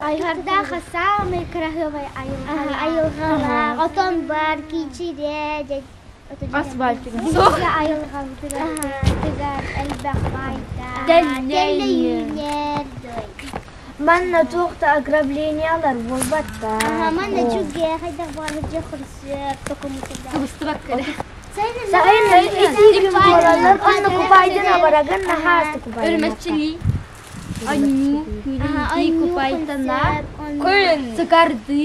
Айхардаах самый красивый айылҕалаах, отон бар, кичирэ, Асфальт. Айылҕабытыгар элбэх баайдаах, тэллэйүүнэр Манна туох да ограблениялар буолбаттар. Манна чүгэ хайдах баҕарар дьэ хырсыап токумутугар. Кыбыстыбакка Сайын итии күн буолаллар, онно купайдын абарагын наһаа купайдын. Өрмөччүлүү, анньуу, күлүү, купайтана, сыкарды,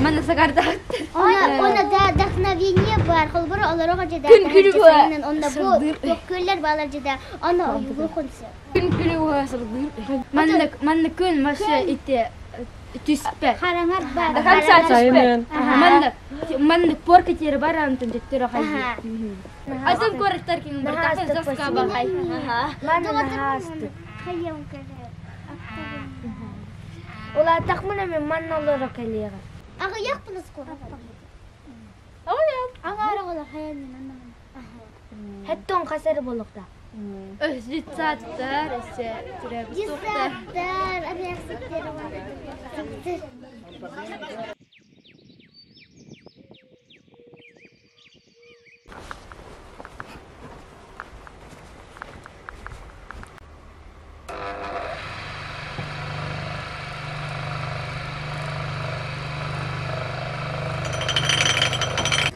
манна сыкардааттар. Она да вдохновение бар, холбура олорого жада. Күн күнү була Онно бу күллер балар жада. Ана ойугу хонсы. Күн күнү була сырдыр. Манна манна күн маша ите түспэ. Хараңар бар. До конца түспэ. Манна манна порка тери бар антын төттөрө хайы. Атын корректор кин бар тахы заска бахай. Манна наһаа астык. Хайым көрөр. Улаатахмына мен манна олоро кэлиэҕэ. Аҕыйах плюс Аҥаар оҕолор хайан мен анна. Хэттон хасары болуқта. Детсадтар, эсе түрәбі тоқтар. Детсадтар, эмээхситтер.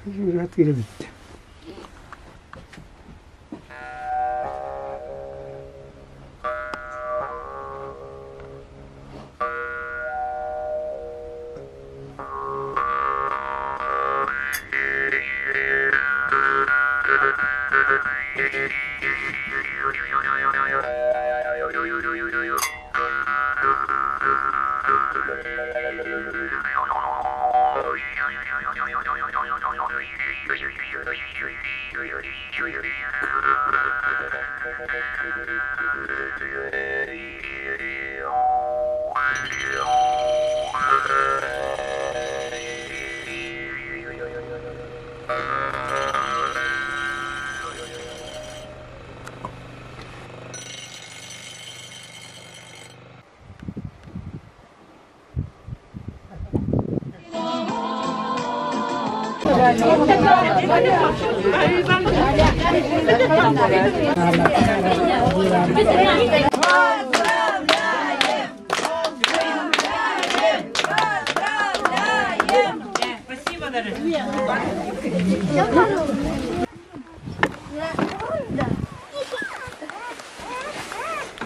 Юрат кире битте.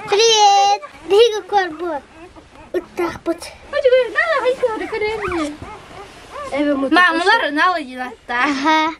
Привет! Биһиги корбут. Ыттаахпыт. Мамалар налы динатта. Аха.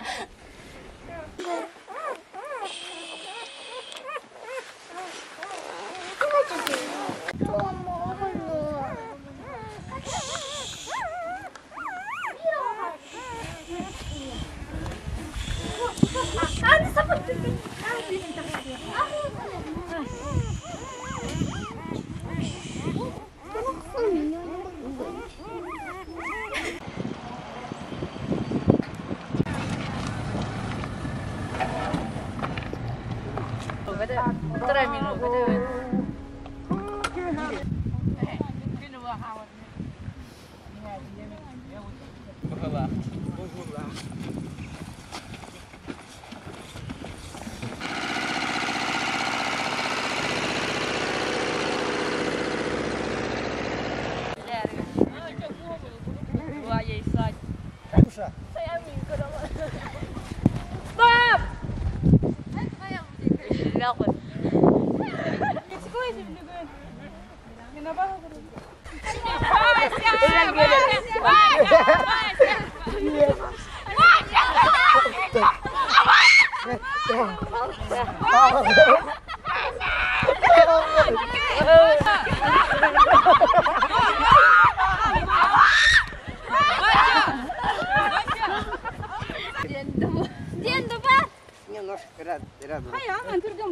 Немножко рядом. рядом.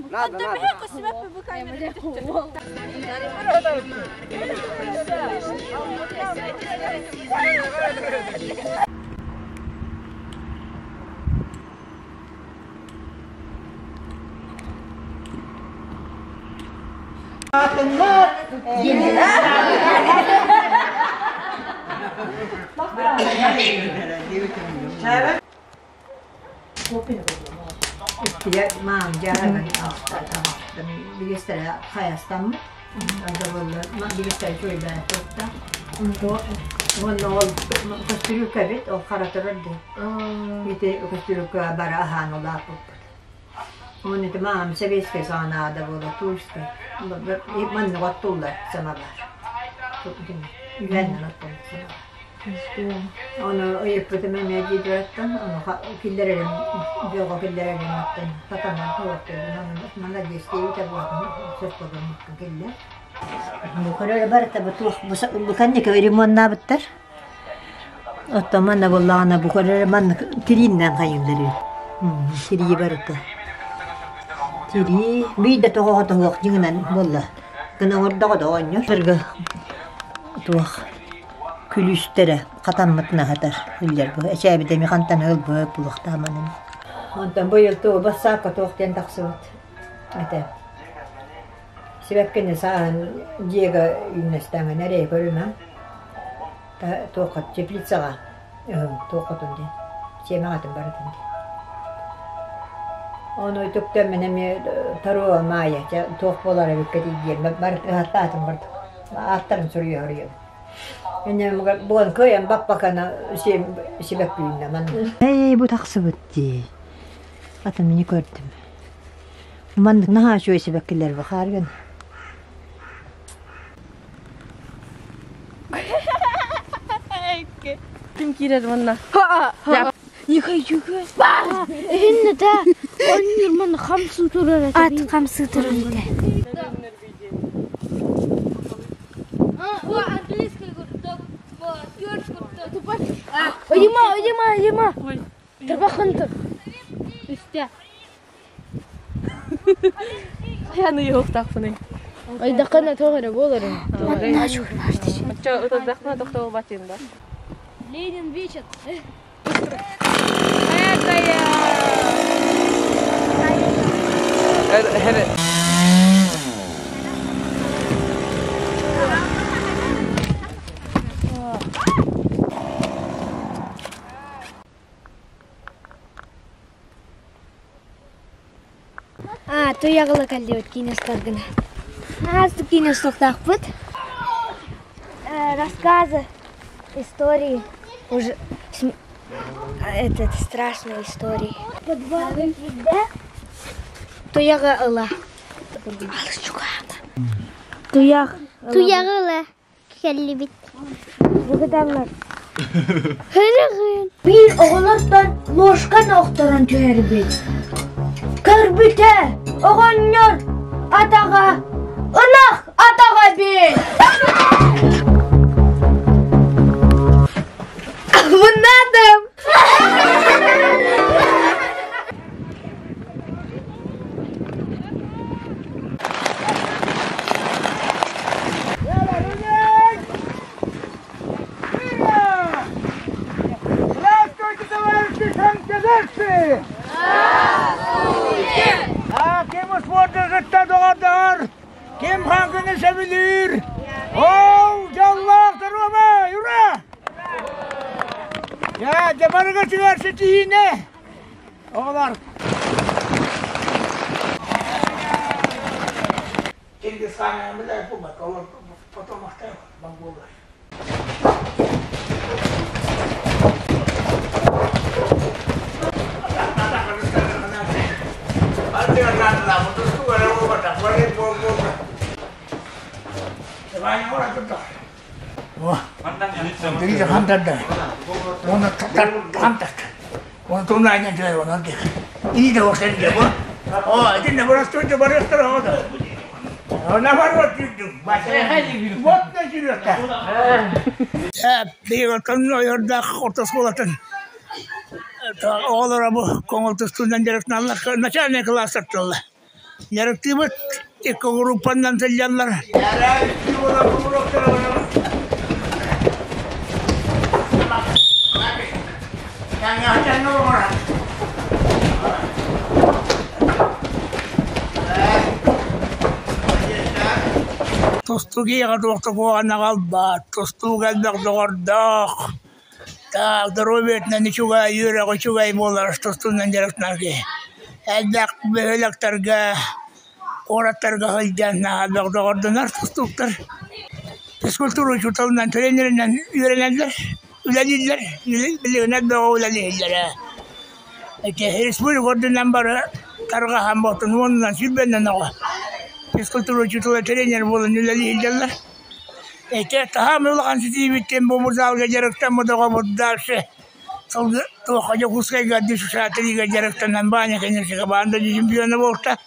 Надо, надо. Ким киирэр уонна? Не хочу. Инна да. Он хамсыы турар. Ат хамсыы турар этэ. Ойума, ойума, ойума. Тарбахынты. Үстэ. Хайаны йоохтаахпыный? Айдакана тоҕо болар. Оччо ытырдахпына тохтобулбатыым да. Ленин вечер. А, туяҕыла кэллибит киинэстаргына. Аас киинэстохтаахпыт. Рассказы, истории. Уже этот, страшные истории. Туяҕы ыла. Туях. Туяҕы ыла кэллибит. Бүгүталлар. Биир оҕолортон ложканы охторон түһэрбит. Көрбүтэ оҕонньор атаҕа ынах атаҕа эбит. Мынадым. Здравствуйте, товарищи танкодерцы! Здравствуйте! А ким спорты доҕордор? Ким хаҥкыны сөбүлүүр? Оу, дьоллоох доруобай, ура! Я, дьабарыга сыгар ситиһиинэ! Оҕолор! Чингисхан билэр бу потом монголлар. Оҕолоро бу көҥүл тустуунан дьарыктаналлар, начальнай кылаастар Дьарыктыыбыт, икки группаннан сылдьаллар. Тустуу киһиэхэ туох да куһаҕаны аҕалбат, тустууга элбэх доҕордоох, так доруобуйатынан үчүгэй, үөрэҕэ үчүгэй буолар тустуунан дьарыктанар киһи. Элбэх бөһүөлэктэргэ, куораттарга сылдьан наһаа элбэх доҕордонор тустууктар. Физкультура учууталынан, тренеринэн үөрэнэллэр, үлэлииллэр, билигин элбэҕи үлэлииллэр ээ. Ити республика үрдүнэн бары тарҕаһан буолтун уонунан сүүрбэннэн оҕо физкультура учуутала тренер буолан үлэлии сылдьаллар. Ити таһаам улахан ситиибиттэн бу залга дьарыктаммыт оҕобут дальше сылгы туохха Дьокуускайга дюшатрига дьарыктанан Ваня конечно баанда чемпиона буолта.